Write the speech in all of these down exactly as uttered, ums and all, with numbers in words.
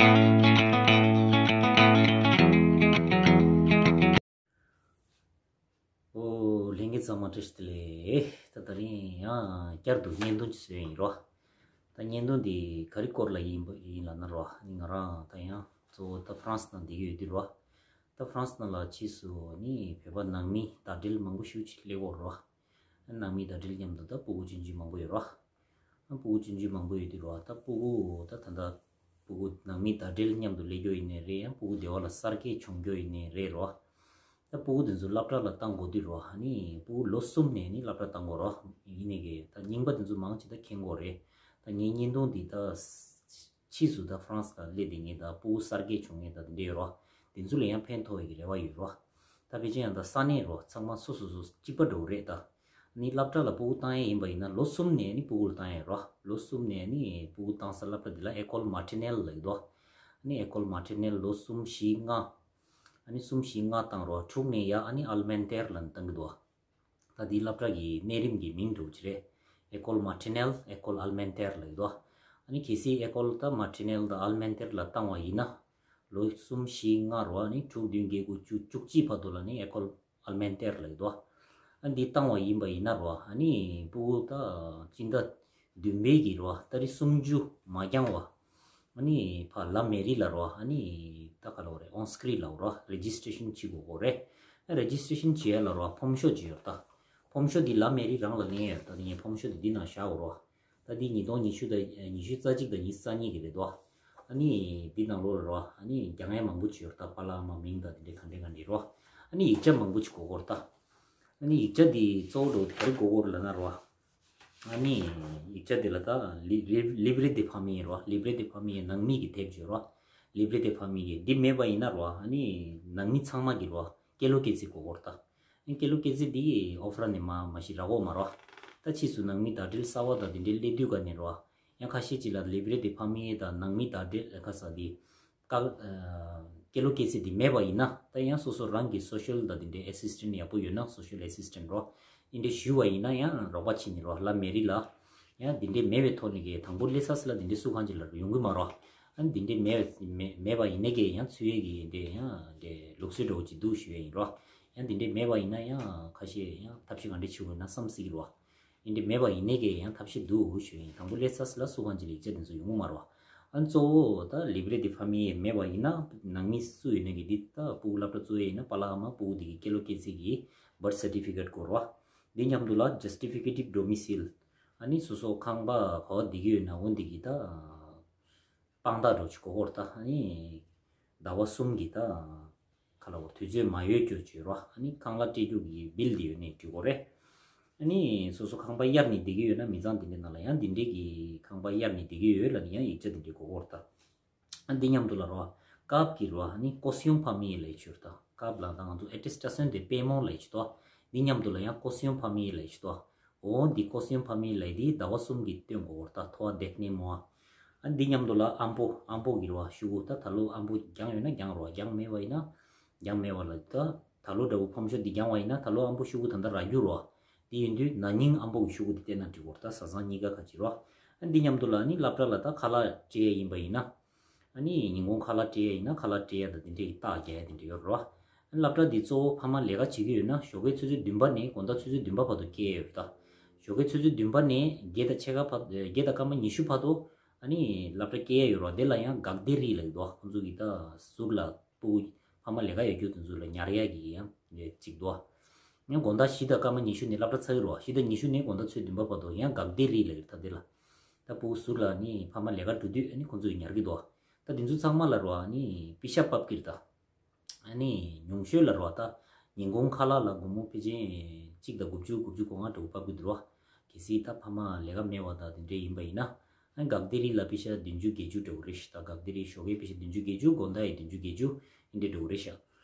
ཨོ། ལྷན་རྒྱས་ཚང་མ་བཀྲ་ཤིས་བདེ་ལེགས། ད་དེ་རིང་ཡང་བསྐྱར་དུ་བརྙན་ཐུང་ཅིག་བཟོས་ཡིན་རོ། ད་བརྙན་ཐུང་འདི་ག་རེ་སྐོར་ལ་ཡིན་པ་ཡིན་ལབ་ན་རོ། ང་རང་ད་ཡང་གཙོ་བོ་ད་ཧྥ་རན་སི་ནང་བསྡད་ཀྱི་ཡོད་དུས་རོ། ད་ཧྥ་རན་སི་ནང་ལ་ཕྱིས་སུ་ནི་བོད་པ་ནང་མི་ཟླ་སྒྲིལ་མང་པོ་ཞིག་ཅིག་སླེབས་ཡོད་རོ། ནང་མི་ཟླ་སྒྲིལ་མཉམ་དུ་ད་སྤུ་གུ་ཆུང་ཆུང་མང་པོ་ཡོད་རོ། ཨ། སྤུ་གུ་ཆུང་ཆུང་མང་པོ་ཡོད་དུས་རོ། ད་སྤུ་གུ་ད་ད་ལྟ་སྤུ་གུ་ནང་མི་ཟླ་སྒྲིལ་མཉམ་དུ་སླེབས་རྒྱུ་ཡིན་ནའི་རེད། ཡང་སྤུ་གུ་སྡེ་བ་ལ་གསར་སྐྱེས་བྱུང་རྒྱུ་ཡིན་ནའི་རེད་རོ། ད་སྤུ་གུ་དེ་ཚོ་སློབ་གྲྭ་ལ་བཏང་དགོས་དུས་རོ། ཨ་ནི་སྤུ་གུ་ལོ་གསུམ་ནས་ནི་སློབ་གྲྭ་བཏང་དགོས་རོ། ཡིན་ནའི་གི་ད་རྙིང་པ་དེ་ཚོ་མང་ཆེ་ད་མཁྱེན་གྱི་ཡོད་རེད། ད་ངའི་བརྙན་ཐུང་འདི་ད་ཕྱིས་སུ་ད་ཧྥ་རན་སི་ལ་སླེབས་བསྡད་མཁན་དང་སྤུ་གུ་གསར་སྐྱེས་བྱུང་མཁན་དང་དེ་འདྲ་ཡོད་རོ། དེ་ཚོ་ལ་ཡང་ཕན་ཐོགས་ཡག་གི་རེ་བ་ཡོད་རོ། ད་ཕལ་ཆེར་ཡང་ད་ས་གནས་རོ་ཚང་མ་སོ་སོ་སོ་གཅིག་པ་འདྲ་བོ་རེད་ད། ནི་སློབ་གྲྭ་ལ་སྤུ་གུ་བཏང་ཡས་ཡིན་པ་ཡིན་ན་ལོ་གསུམ་ནས་ནི་སྤུ་གུ་ལ་བཏང་ཡས་རོ། ལོ་གསུམ་ནས་ནི་སྤུ་གུ་བཏང་ས་སློབ་གྲྭ་འདི་ལ་ཨེ་ཀོལ་མ་ཊར་ནེལ་ལབ་ཀྱི་འདུག་ནི་ཨེ་ཀོལ་མ་ཊར་ནེལ་ལོ་གསུམ་བཞི་ལྔ། ཨ་ནི་གསུམ་བཞི་ལྔ་བཏང་རོ། དྲུག་ནས་ཡ་ཨ་ནི་ཨེ་ལེ་མེན་ཊེར་ལབ་ནས་བཏང་གི་འདུག་ད་འདིའི་སློབ་གྲྭ་གི་གནས་རིམ་གྱི་མིང་འདྲ་བོ་ཅིག་རེད། ཨེ་ཀོལ་མ་ཊར་ནེལ། ཨེ་ཀོལ་ཨེ་ལེ་མེན་ཊེར་ལབ་ཀྱི་འདུག་ཨ་ནི་གལ་སྲིད་ཨེ་ཀོལ་ད་མ་ཊར་ནེལ་དང་ཨེ་ལེ་མེན་ཊེར་ལ་བཏང་བ་ཡིན་ན། ལོ་གསུམ་བཞི་ལྔ་རོ། ཨ་ནི་དྲུག་བདུན་བརྒྱད་དགུ་བཅུ་བཅུ་གཅིག་བར་དུ་ལ་ནི་ཨེ་ཀོལ་ཨེ་ལེ་མེན་ཊེར་ལབ་ཀྱི་འདུག་ཨ་འདི་བཏང་བ་ཡིན་པ་ཡིན་ན་རོ། ཨ་ནི་སྤུ་གུ་ད་སྤྱི་ཟླ་བདུན་པའི་གི་རོ། ཏ་རིག་སུམ་ཅུ་མ་འགྱངས་བ། ཨ་ནི་ཕ་ལ་མེ་རི་ལ་རོ། ཨ་ནི་ད་ག་ལ་བ་རེད། ཨོན་སི་ཀྲི་ལ་རོ། རེ་ཇི་སི་ཊེ་ཤན་བྱེད་དགོས་གོ་རེད། ཨ་རེ་ཇི་སི་ཊེ་ཤན་བྱེད་ཡ་ལ་རོ་ཕོམ་ཤོ་ཅིག་ཡོད་ད། ཕོམ་ཤོ་འདི་ལ་མེ་རི་རང་ལ་ལེན་ཡ་ཡོད་ད། ངས་ཕོམ་ཤོ་འདི་འདི་ནང་བཞག་གོ་རོ། ད་འདི་ཉིས་སྟོང་ཉི་ཤུ་དང་ཉི་ཤུ་རྩ་གཅིག་དང་ཉི་ཤུ་རྩ་གཉིས་ཀྱི་རེད་དོ། ཨ་ནི་འདི་ནང་ལོགས་ལ་རོ། ཨ་ནི་རྒྱག་ཡ་མང་པོ་ཅིག་ཡོད་ད། ཕ་ལ་མ་མིང་དང་འདི་འདྲ་ག་འདྲ་ག་འདྲ་རོ། ཨ་ནི་ཡིག་ཆ་མང་པོ་ཅིག་དགོས་གོ་ར་ད། ཨ་ནི་ཡིག་ཆ་འདི་གཙོ་བོ་འདྲ་བོ་ག་རེ་དགོས་གོ་ར་ལབ་ན་རོ། ཨ་ནི་ཡིག་ཆ་དེ་ལ་ད་ལི་ལི་ལི་བི་རེ་དེ་ཕ་མི་ཡིན་རོ། ལི་བི་རེ་དེ་ཕ་མི་ཡིན་ནང་མི་གི་དེབ་ཅིག་རོ། ལི་བི་རེ་དེ་ཕ་མི་གི་འདི་མེད་པ་ཡིན་ན་རོ། ཨ་ནི་ནང་མི་ཚང་མ་གི་རོ། སྐྱེས་ལོ་སྐྱེས་ཚེས་དགོས་གོ་ར་ད། ཨ་ནི་སྐྱེས་ལོ་སྐྱེས་ཚེས་འདི་ཨོ་ཕ་ར་ནས་མ་མ་ཤི་ར་གོ་མ་རོ། ད་ཕྱིས་སུ་ནང་མི་ཟླ་སྒྲིལ་གསར་བ་དང་དེ་འདྲའི་སླེབས་དུས་ག་ནས་རོ། ཡང་ཁ་ཤས་ཅིག་ལ་ལི་བི་རེ་དེ་ཕ་མི་དང་ནང་མི་ཟླ་སྒྲིལ་ཁ་ས་འདི། ཀ་ཨ་སྐྱེས་ལོ་སྐྱེས་ཚེས་འདི་མེད་པ་ཡིན་ན། ད་ཡང་སོ་སོ་རང་གི་སོ་ཤལ་དང་དེ་འདྲའི་ཨེ་སི་སི་ཊེན་ཊི་ཡག་པོ་ཡོད་ན། སོ་ཤལ་ཨེ་སི་སི་ཊེན་ཊི་རོ། དེ་འདྲའི་ཞུས་པ་ཡིན་ན་ཡང་རོགས་པ་བྱེད་ནི་རོ། ལ་མེ་རི་ལ། ཡང་དེ་འདྲའི་མེད་པའི་ཐོག་ནས་གི་དང་པོ་སླེབས་ས་སི་ལ་དེ་འདྲའི་སུ་གང་ཅིག་ལ་ཡོང་གི་མ་རོ། ཨ་ནི་དེ་འདྲའི་མེད་མེད་མེད་པ་ཡིན་ནའི་གི་ཡང་ཚུད་ཡས་ཀྱི་དེ་འདྲའི་ཡང་དེ་ལུགས་སྲོལ་འདྲ་བོ་ཅིག་འདུག་ཞུ་ཡས་ཡིན་རོ། ཡང་དེ་འདྲའི་མེད་པ་ཡིན་ན་ཡང་ཁ་ཤས་ཡང་ཐབས་ཤེས་ག་འདྲ་བྱེད་དགོས་ན་བསམ་སྲིད་ཀྱི་རོ། ཡིན་དེ་མེད་པ་ཡིན་ནའི་གི་ཡང་ཐབས་ཤེས་འདུག་ཞུ་ཡིན། དང་པོ་སླེབས་ས་སི་ལ་སུ་གང་ཅིག་ལ་ཡིག་ཆ་དེ་ཚོ་ཡོང་གི་མ་རོ། ཨ་ནི་གཙོ་བོ་ད་ལི་བི་རེ་དེ་ཕ་མི་ཡས་མེད་པ་ཡིན་ན། ནང་མི་སུ་ཡོད་ནའི་གི་འདི་ད་སྤུ་གུ་སློབ་གྲྭ་བཙུགས་ཡས་ཡིན་ན་ཕ་ལ་ཨ་མ་སྤུ་གུ་དེ་གི་སྐྱེས་ལོ་སྐྱེས་ཚེས་ཀྱི་བར་ཐི་སར་ཊི་ཕི་ཀེཊ་དགོས་རོ། འདི་མཉམ་དུ་ལ་ཇུ་སི་ཊི་ཕི་ཀེ་ཊིབ་ཌོ་མི་སིལ། ཨ་ནི་སོ་སོ་ཁང་པ་ག་བ་བསྡད་ཀྱི་ཡོད་ན་འོ་འདི་གི་ད། དཔང་རྟགས་འདྲ་བོ་ཅིག་དགོས་ཀྱི་རེད་ད། ཨ་ནི་ཟླ་བ་གསུམ་གྱི་ད་ག་ལ་བ་དུས་ཚོད་མ་ཡོལ་རྒྱུ་ཅིག་ཡོད་རེད་བ། ཨ་ནི་ཁང་གླ་སྤྲད་རྒྱུ་གི་བིལ་དེ་ཡོད་ནའི་འགྲིག་གི་རེད། ཨ་ནི་སོ་སོ་ཁང་པ་གཡར་ནས་བསྡད་ཀྱི་ཡོད་ན་མི་ཚང་དེ་འདྲའི་ནང་ལ་ཡང་དེ་འདྲའི་གི་ཁང་པ་གཡར་ནས་བསྡད་ཀྱི་ཡོད་ལབ་ནས་ཡང་ཡིག་ཆ་དེ་འདྲའི་དགོས་ཀྱི་རེད་ད། ཨ་འདི་མཉམ་དུ་ལ་རེད་བ། ཀབ་ཀྱི་རེད་བ། ཨ་ནི་ཀོ་ཤི་ཡོན་ཕ་མི་ཡི་ལབ་ཡས་ཅིག་ཡོད་རེད་ད། ཀབ་ལབ་ན་ད་ང་ཚོ་ཨེ་ཊེ་སི་ཊེ་སི་ཡོན་ཌེ་པེ་མོན་ལབ་ཡས་ཅིག་ཡོད་རེད་བ། འདི་མཉམ་དུ་ལ་ཡང་ཀོ་ཤི་ཡོན་ཕ་མི་ཡི་ལབ་ཡས་ཅིག་ཡོད་རེད་བ། འོ་འདི་ཀོ་ཤི་ཡོན་ཕ་མི་ལབ་ཡས་འདི་ཟླ་བ་གསུམ་གྱི་སྟོན་དགོས་ཀྱི་རེད་ད། ཐོ་བ་དེག་ནེ་མོ་ཨ། ཨ་འདི་མཉམ་དུ་ལ་ཨམ་པོ་ཨམ་པོ་གི་རེད་བ། ཤོག་གུ་ད་ད་ལོ་ཨམ་པོ་བརྒྱངས་ཡོད་ན་བརྒྱངས་རེད་བ། བརྒྱངས་མེད་པ་ཡིན་ན་བརྒྱངས་མེད་པ་ལ་ད། ད་ལོ་འདྲ་བོ་ཕོམ་ཤོ་འདི་བརྒྱངས་པ་ཡིན་ན་ད་ལོ་ཨམ་པོ་ཤོག་གུ་ད་ལྟ་རག་རྒྱུ་རེད་བ། འདི་ཡིན་དུས་ན་ནིང་ཨམ་པོ་གི་ཤོག་གུ་འདི་བལྟས་ན་འགྲིག་གོ་རེད་ད། བཟའ་ཚང་གཉིས་ཀ་ཁ་ཅིག་རེད་བ། ཨ་འདི་མཉམ་དུ་ལ་ནི་སློབ་གྲྭ་ལ་ད་ཁ་ལག་སྤྲད་ཡས་ཡིན་པ་ཡིན་ན། ཨ་ནི་ཉིན་གུང་ཁ་ལག་སྤྲད་ཡས་ཡིན་ན་ཁ་ལག་སྤྲད་ཡས་དང་དེ་འདྲའི་རྟགས་རྒྱག་ཡས་དེ་འདྲ་ཡོད་རེད་བ། ཨ་ནི་སློབ་གྲྭ་འདི་གཙོ་བོ་ཕ་མ་ལས་ཀ་བྱེད་ཀྱི་ཡོད་ན་ཞོགས་ཀའི་ཆུ་ཚོད་བདུན་པ་ནས་དགོང་དག་ཆུ་ཚོད་བདུན་པ་བར་དུ་སྐྱེལ་ཡས་ཡོད་རེད་ད། ཞོགས་ཀའི་ཆུ་ཚོད་བདུན་པ་ནས་བརྒྱད་དང་ཕྱེད་ཀ་བར་བརྒྱད་དང་སྐར་མ་ཉི་ཤུ་བར་དུ་ཨ་ནི་སློབ་གྲྭ་སྐྱེལ་ཡས་ཡོད་རེད་བ། དེ་ལ་ཡང་གག་སྡེ་རིགས་ལབ་ཀྱི་འདུག་ཁོང་ཚོ་གི་ད་ཟུར་ལ་སྤུ་གུ་ཕ་མ་ལས་ཀ་ཡོད་རྒྱུ་དེ་ཚོ་ལ་ཉར་ཡས་ཀྱི་ཡང་ཅིག་འདུག་ཡང་དགོང་དག་བཞི་དང་སྐར་མ་ཉི་ཤུ་ནས་སློབ་གྲྭ་ཚར་གྱི་རེད་བ། བཞི་དང་ཉི་ཤུ་ནས་དགོང་དག་ཆུ་ཚོད་བདུན་པ་བར་དུ་ཡང་གག་སྡེ་རིགས་ལབ་ཀྱི་རེད་ད། དེ་ལ་ད་སྤུ་གུ་ཟུར་ལ་ནི་ཕ་མ་ལས་ཀ་འགྲོ་དུས་ཨ་ནི་ཁོང་ཚོས་ཉར་གྱི་འདུག་ད་དེ་ཚོ་ཚང་མ་ལ་རེད་བ། ཨ་ནི་པེ་ཤ་ཕབ་ཀྱི་རེད་ད། ཨ་ནི་ཉུང་ཤོས་ལ་རེད་བ། ད་ཉིན་གུང་ཁ་ལག་ལ་སྒོར་མོ་ཕལ་ཆེར་གཅིག་དང་དགུ་བཅུ་དགུ་བཅུ་གོ་ལྔ་འདྲ་བོ་ཕབ་ཀྱི་འདུག་རེད་བ། གལ་སྲིད་ད་ཕ་མ་ལས་ཀ་མེད་པ་དང་དེ་འདྲ་ཡིན་པ་ཡིན་ན། ཨ་གག་སྡེ་རིགས་ལ་པེ་ཤ་བདུན་ཅུ་བརྒྱད་ཅུ་འདྲ་བོ་རེད་ཤག་ད་གག་སྡེ་རིགས་ཞོགས་ཀའི་པེ་ཤ་བདུན་ཅུ་བརྒྱད་ཅུ། དགོང་དག་ཡི་བདུན་ཅུ་བརྒྱད་ཅུ། འདི་འདྲ་འདྲ་བོ་རེད་ཤག་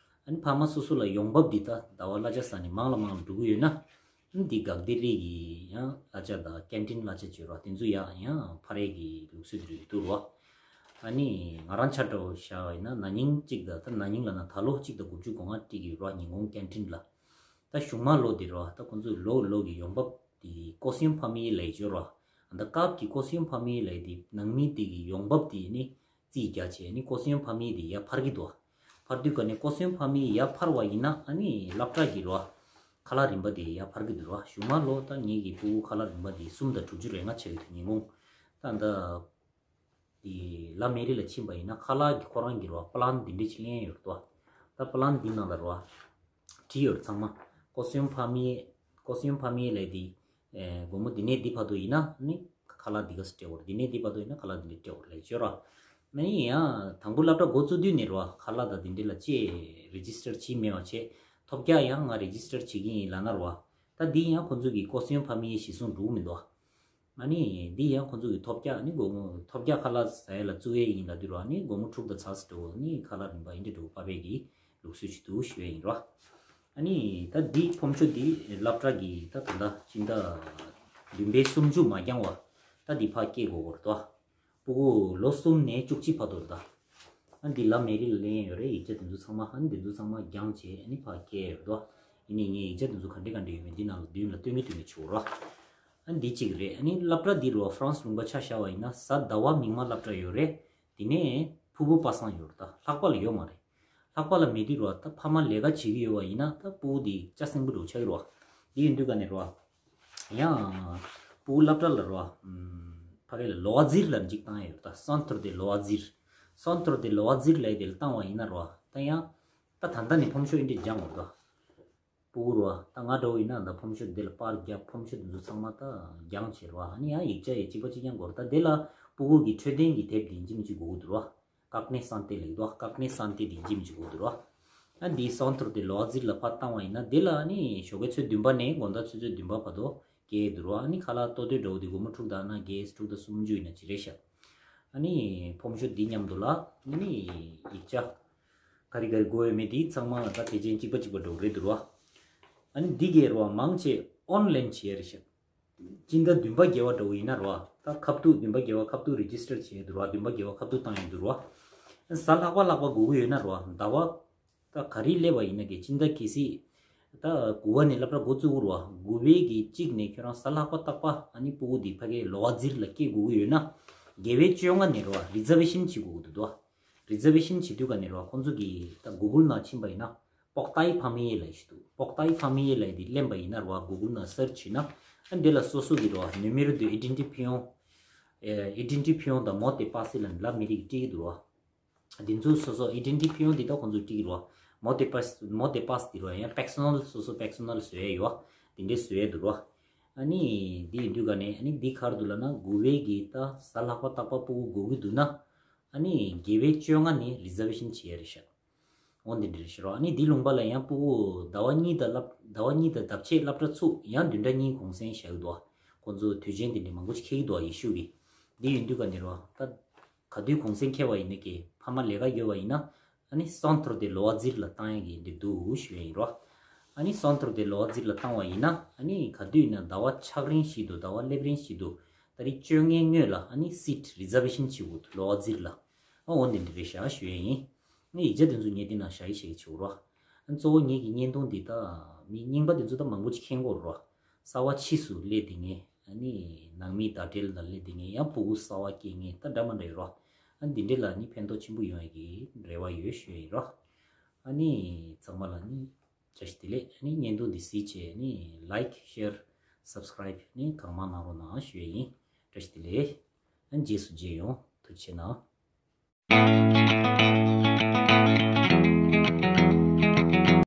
ཨ་ནི་ཕ་མ་སོ་སོ་ལ་ཡོང་འབབ་འདི་ད་ཟླ་བ་གླ་ཆ་ཟ་ནས་མང་ལ་མང་ལ་འགྲོ་གི་ཡོད་ན། ཨ་ནི་འདི་གག་སྡེ་རིགས་ཀྱི་ཡང་གླ་ཆ་དང་ཀེན་ཊིན་གླ་ཆ་བྱེད་རོགས། དེ་ཚོ་ཡང་ཡང་ཕར་རེས་ཀྱི་ལུགས་སྲོལ་འདི་འདྲ་འདུག་རོགས། ཨ་ནི་ང་རང་ཆ་འདྲ་བོ་བཞག་པ་ཡིན་ན་ན་ནིང་གཅིག་དང་ད་ན་ནིང་ལབ་ན་ད་ལོ་གཅིག་དང་དགུ་བཅུ་གོ་ལྔ་སྤྲད་ཀྱི་ཡོད་རོགས། ཉིན་གུང་ཀེན་ཊིན་ལ། ད་གཞུག་མ་ལོ་འདི་རོགས། ད་ཁོང་ཚོས་ལོ་ལོ་གི་ཡོང་འབབ་འདི་ཀོ་ཤི་ཡོན་ཕ་མི་ལབ་ཡས་ཅིག་ཡོད་རོགས། ད་སྐབས་ཀྱི་ཀོ་ཤི་ཡོན་ཕ་མི་ལབ་ཡས་འདི་ནང་མི་འདི་གི་ཡོང་འབབ་འདི་ནི་ རྩིས་རྒྱག་བྱས་ནི་ཀོ་སོན་ཕ་མེ་དེ་ཡར་འཕར་གྱི་འདུག་འཕར་དུས་ག་ནས་ཀོ་སོན་ཕ་མེ་ཡར་འཕར་བ་ཡིན་ན་ཨ་ནི་སློབ་གྲྭ་གི་རོ། ཁ་ལག་རིན་པ་དེ་ཡར་འཕར་གྱི་འདུག་རོ། གཞུག་མ་ལོ་ད་ངེད་ཀྱི་ཕྲུ་གུ་ཁ་ལག་རིན་པ་དེ་གསུམ་དང་དྲུག་ཅུ་རེ་ལྔ་ཆགས་ཀྱི་འདུག་ཉིན་གུང་། ད་ད། དེ་ལ་མེ་རི་ལ་ཕྱིན་པ་ཡིན་ན་ཁ་ལག་གི་ཁོ་རང་གི་རོ་པ་ལན་འདི་འདྲ་ཅིག་ལེན་ཡོད་རེད་དོ། ད་པ་ལན་འདི་ནང་ལ་རོ་བྲིས་ཡོད་རེད་ཚང་མ། ཀོ་སོན་ཕ་མེ། ཀོ་སོན་ཕ་མེ་ལས་དེ། སྒོར་མོ་འདི་ནས་འདི་བར་དུ་ཡིན་ན་ནི་ཁ་ལག་འདི་ག་སྤྲད་འོར། འདི་ནས་འདི་བར་དུ་ཡིན་ན་ཁ་ལག་འདི་འདྲ་སྤྲད་འོར་ལས་བརྗོད་རོ། ནི་ཡང་དང་པོ་སློབ་གྲྭ་འགོ་བཙུགས་དུས་ནས་རོ་ཁ་ལག་དང་འདི་འདྲ་ལ་ཅེས་རེ་ཇི་སི་ཊར་བྱས་མེད་པ་བྱས། ཐོབ་རྒྱག་ཡང་ང་རེ་ཇི་སི་ཊར་བྱེད་ཀྱི་ཡིན་ལབ་ན་རོ། ད་འདི་ཡང་ཁོ་ཚོ་གི་ཀོ་སོན་ཕ་མེ་གཞི་བཟུང་འགྲོ་གི་མི་འདུག་ཨ་ནི་འདི་ཡང་ཁོ་ཚོ་གི་ཐོབ་རྒྱག་ནི་སྒོར་མོ་ཐོབ་རྒྱག་ཁ་ལག་ཟ་ཡ་ལ་བཙུགས་ཡས་ཡིན་ལབ་དུས་རོ། ཨ་ནི་སྒོར་མོ་དྲུག་དང་ཚ་ཟེར་འགྲོ་ནི་ཁ་ལག་རིན་པ་ཡིན་འདྲ་འགྲོ་པ་བས་ཀྱི་ལུགས་སྲོལ་ཞིག་འདུག་ཞུ་ཡས་ཡིན་རོ། ཨ་ནི་ད་འདི་ཕོམ་ཤོ་འདི་སློབ་གྲྭ་གི་ད་ད་ལྟ་སྤྱི་ཟླ་བདུན་པའི་སུམ་ཅུ་མ་འགྱངས་བ་ད་འདི་ཕར་སྐྱེལ་དགོས་གོ་རེད་དོ། སྤུ་གུ་ལོ་གསུམ་ནས་བཅུ་གཅིག་བར་དུ་རེད་ད། ཨ་འདི་ལ་མེ་རི་ལ་ལེན་ཡོད་རེད། ཡིག་ཆ་དེ་ཚོ་ཚང་མ་ཨ་འདི་ཚོ་ཚང་མ་འགྱངས་བྱས་ཨ་ནི་ཕར་སྐྱེལ་ཡོད་དོ། ཡིན་ནའི་ངས་ཡིག་ཆ་དེ་ཚོ་ག་འདྲ་ག་འདྲ་ཡོད་མེད་འདི་ནང་ལ་མདུན་ལ་སྟོན་གི་སྟོན་གི་བྱུང་རོ། ཨ་འདི་གཅིག་རེད། ཨ་ནི་སློབ་གྲྭ་འདི་རུ་ཧྥ་རན་སི་ལུང་པ་ཆ་བཞག་པ་ཡིན་ན་གཟའ་ཟླ་བ་མིག་དམར་སློབ་གྲྭ་ཡོད་རེད། དེ་ནས་ཕུར་བུ་པ་སངས་ཡོད་རེད་ད། ལྷག་པ་ལ་ཡོད་མ་རེད། ལྷག་པ་ལ་མེད་དུས་རུ་ད་ཕ་མ་ལས་ཀ་བྱེད་ཀྱི་ཡོད་པ་ཡིན་ན་ད་སྤུ་གུ་འདི་ལྕགས་སྲིན་པོ་འདྲ་བོ་ཆགས་ཀྱི་རེད་བ། འདི་ཡིན་དུས་ག་ནས་རེད་བ། ཡང་། སྤུ་གུ་སློབ་གྲྭ་ལ་རོ། ཕ་གི་ལ་ལོ་ཝ་ཛིར་ལ་འཇིག་བཏང་ཡོད་ད། སན་ཐོར་དེ་ལོ་ཝ་ཛིར། སན་ཐོར་དེ་ལོ་ཝ་ཛིར་ལ་དེ་ལ་བཏང་བ་ཡིན་ན་རོ། ད་ཡང་། ད་ད་ལྟ་ནས་ཕོམ་ཤོ་ཨིན་དྲི་སྦྱང་དགོས་ད། སྤུ་གུ་རོ། ད་ང་འདྲ་བོ་ཡིན་ན་ད་ཕོམ་ཤོ་དེ་ལ་པར་རྒྱབ་ཕོམ་ཤོ་དེ་ཚོ་ཚང་མ་ད་སྦྱང་བྱེད་རོ། ཨ་ནི་ཡང་ཡིག་ཆ་ཡི་གཅིག་པ་གཅིག་རྐྱང་དགོས་རེད་ད། དེ་ལ་སྤུ་གུ་གི་འཕྲོད་བསྟེན་གྱི་དེབ་དེ་ཡིན་གཅིག་མིན་གཅིག་དགོས་ཀྱི་འདུག་རོ། ཀག་ནེ་སན་ཏེ་ལེགས་འདུག་ཀག་ནེ་སན་ཏེ་དེ་འཇིམ་གྱི་འོག་ཏུ་རོ། ཨ་འདིའི་སོན་ཐོར་དེ་ལོ་ཨ་ཙི་ལ་ཕར་བཏང་བ་ཡིན་ན་དེ་ལ་ཨ་ནི་ཞོགས་ཀའི་ཚོད་བདུན་པ་ནས་དགོང་དག་ཚོད་ཚོད་བདུན་པ་བར་དུ་སྐྱེལ་འདུག་རོ། ཨ་ནི་ཁ་ལག་ལྟོ་ཐོས་འདྲ་བོ་དེ་སྒོར་མོ་དྲུག་དང་ན་གེ་སི་དྲུག་དང་སུམ་ཅུ་ཡིན་ན་ཅི་རེད་ཤག་ཨ་ནི་ཕོམ་ཤོ་འདི་མཉམ་དུ་ལ་ཨ་ནི་ཡིག་ཆ་ག་རེ་ག་རེ་དགོས་ཡོད་མེད་དེ་ཚང་མ་ད་ཕལ་ཆེར་གཅིག་པ་གཅིག་པ་འདྲ་བོ་རེད་འདུག་རོ། ཨ་ནི་འདི་གས་རོ་མང་ཆེ་ཨོན་ལན་བྱེད་ཡ་རེད་ཤག་སྤྱི་ཟླ་བདུན་པ་བརྒྱད་པ་འདྲ་བོ་ཡིན་ན་རོ། ད་ཁ་ཐུག་བདུན་པ་བརྒྱད་པ་ཁ་ཐུག་རེ་ཇི་སི་ཊར་བྱས་འདུག་རོ། བདུན་པ་བརྒྱད་པ་ཁ་ཐུག་བཏང་ཡོད་འདུག་རོ། གཟའ་ལྷག་པ་ལྷག་པ་དགོས་ཀྱི་ཡོད་ན་རོ། ཟླ་བ། ད་ག་རེ་སླེབས་པ་ཡིན་ན་གི་སྤྱི་ཟླ་གལ་སྲིད། ད་དགུ་པ་ནས་སློབ་གྲྭ་འགོ་བཙུགས་རོ། དགུ་པའི་གི་གཅིག་ནས་ཁྱོད་རང་གཟའ་ལྷག་པ་རྟག་པ་ཨ་ནི་སྤུ་གུ་འདི་ཕ་གིའི་ལོ་ཝ་ཛིར་ལ་སྐྱེལ་དགོས་ཀྱི་ཡོད་ན། དགེ་བའི་བཅོ་ལྔ་ནས་རོ་རི་ཛར་ཝེ་ཤིན་བྱེད་དགོས་ཀྱི་འདུག་དོ། རི་ཛར་ཝེ་ཤིན་བྱེད་དུས་ག་ནས་རོ་ཁོང་ཚོ་གི་ད་གུ་གུལ་ནང་ཕྱིན་པ་ཡིན་ན། པོག་ཏའི་ཕ་མེ་ཡེ་ལབ་ཞིག་འདུག་པོག་ཏའི་ཕ་མེ་ཡེ་ལབ་འདི་ལེན་པ་ཡིན་ན་རོ་གུ་གུལ་ནང་སར་ཆི་བྱས་ན། ཨ་འདི་ལ་སོ་སོ་གི་རོ་ནུ་མེ་རོ་དུ་ཨི་ཌེན་ཊི་ཕི་ཡོང་། ཨེ་ཨི་ཌེན་ཊི་ཕི་ཡོང་དང་མོ་ཏེ་པ་སི་ལབ་ལ་མི་རིགས་བྲིས་ཀྱི་འདུག་རོ། འདི་ཚོ་སོ་སོ་ཨི་ཌེན་ཊི་ཕི་ཡོང་འདི་ད་ཁོང་ཚོ་བྲིས་ཀྱི་རོ། མོ་ཏེ་པ་སི་མོ་ཏེ་པ་སི་འདི་རོ་ཡང་པེར་སོ་ནལ་སོ་སོ་པེར་སོ་ནལ་བཟོ་ཡ་ཡོད། འདི་འདྲས་བཟོ་ཡ་འདུག་རོ། ཨ་ནི་འདི་ཡིན་དུས་ག་ནས་ཨ་ནི་འདི་ག་རེ་འདུག་ལབ་ན་དགུ་པའི་གི་ད་གཟའ་ལྷག་པ་རྟག་པ་སྤུ་གུ་དགོས་ཀྱི་འདུག་ན། ཨ་ནི་དགེ་བའི་བཅོ་ལྔ་ནས་རི་ཛར་ཝེ་ཤིན་བྱེད་ཡ་རེད་ཤག་འོ་འདི་འདྲ་རེད་ཤག་རོ། ཨ་ནི་འདི་ལུང་པ་ལ་ཡང་སྤུ་གུ་ཟླ་བ་གཉིས་དང་སློབ་ཟླ་བ་གཉིས་དང་ལྡབ་ཆེ་སློབ་གྲྭ་ཚུགས་ཡང་བདུན་ཕྲག་གཉིས་གུང་སེང་བཞག་གི་འདུག་ཁོང་ཚོ་དུས་ཆེན་དེ་འདྲ་མང་པོ་ཞིག་འཁེལ་གྱི་འདུག་ཡེ་ཤུ་གི། འདི་ཡིན་དུས་ག་ནས་རོ་ད། ག་དུས་གུང་སེང་འཁེལ་བ་ཡིན་ན་གི་ཕ་མ་ལས་ཀ་ཡོད་པ་ཡིན་ན། ཨ་ནི་སོན་ཐོར་དེ་ལོ་ཝ་ཛིར་ལ་བཏང་ཡ་གི་འདི་འདུག་ཞུ་ཡ་ཡིན་རོ། ཨ་ནི་སོན་ཐོར་དེ་ལོ་ཝ་ཛིར་ལ་བཏང་བ་ཡིན་ན་ཨ་ནི་ག་དུས་ཡིན་ན་ཟླ་བ་ཆགས་རིང་ཞིག་ཏུ་ཟླ་བ་སླེབས་རིང་ཞིག་ཏུ་ད་རེས་བཅོ་ལྔའི་སྔོན་ལ་ཨ་ནི་སིཊ་རི་ཛར་ཝེ་ཤིན་བྱེད་དགོས་འདུག་ལོ་ཝ་ཛིར་ལ། ཨ་འོ་འདི་འདི་རེད་ཤག་ཞུ་ཡ་ཡིན། ཨ་ནི་ཡིག་ཆ་དེ་ཚོ་ངས་འདི་ནང་བཞག་ཡི་ཞེས་བྱེད་རོ། ཨ་གཙོ་བོ་ངེད་ཀྱི་བརྙན་ཐུང་འདི་ད་མི་རྙིང་པ་དེ་ཚོ་ད་མང་པོ་ཅིག་མཁྱེན་གྱི་ཡོད་རོ། གསར་བ་ཕྱིས་སུ་སླེབས་དེ་ངས་ཨ་ནི་ནང་མི་ཟླ་བྲལ་ལ་སླེབས་དེ་ངས་ཡང་སྤུ་གུ་གསར་བ་སྐྱེ་ངས་ད་འདྲ་མ་འདྲ་ཡོད་རོ། ཨ་འདི་འདྲ་ལ་ནི་ཕན་ཐོགས་ཆེན་པོ་ཡོང་ཡ་གི་རེ་བ་ཡོད་ཞུ་ཡ་ཡིན་རོ། ཨ་ནི་ཚང་མ་ལ་ནི་བཀྲ་ཤིས་བདེ་ལེགས། ཨ་ནི་བརྙན་ཐུང་འདི་གཟིགས་བྱས་ནི་ལའིཀ་ཤེར་སབ་སི་ཀ་རའིབ་ནི་གང་མང་གནང་རོགས་གནང་ཞུ་ཡ་ཡིན། བཀྲ་ཤིས་བདེ་ལེགས། ཨ་ནི་རྗེས་སུ་མཇལ་ཡོང་། ཐུགས་རྗེ་གནང་།